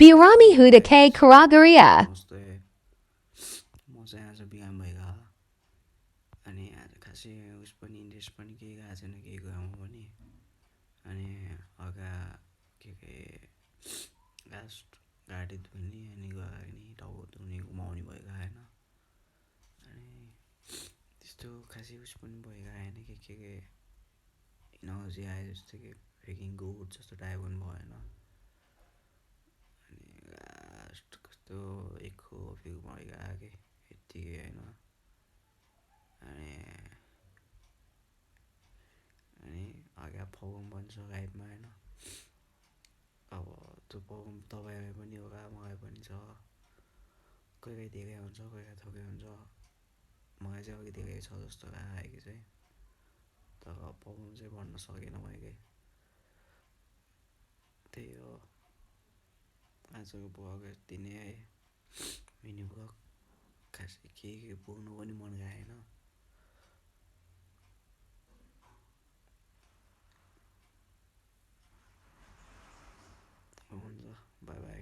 Birami Hudake Karagaria. म चाहिँ आज बिहान भइगयो अनि आज खासै उस पनि इन्ट्रेस्ट पनि केही गएको छैन केही कुरामा पनि अनि हल्का के लास्ट गाडी धुने अनि गयो नि टाउको धुने घुमाउने भयो होइन अनि त्यस्तो खासै उस पनि भयो आएन के एनर्जी आयो जस्तो कि फ्रिकिङ गोड जस्तो टाइप पनि भएन अनि लास्ट कस्तो एक फिउ भइगयो कि यत्तिकै होइन अनि अनि हल्का फगम पनि छ गाइडमा होइन अब त्यो फगम तपाईँलाई पनि होला मलाई पनि छ कोही कोही धेरै हुन्छ कोही कोही थोकै हुन्छ मलाई चाहिँ अलिक धेरै छ जस्तो लाग्यो चाहिँ तर फगम चाहिँ भन्न सकेन मैले त्यही हो आजको ब्लग यति नै है मिनी ब्लग खासै के बोल्नु पनि मन लागेन हुन्छ बाई बाई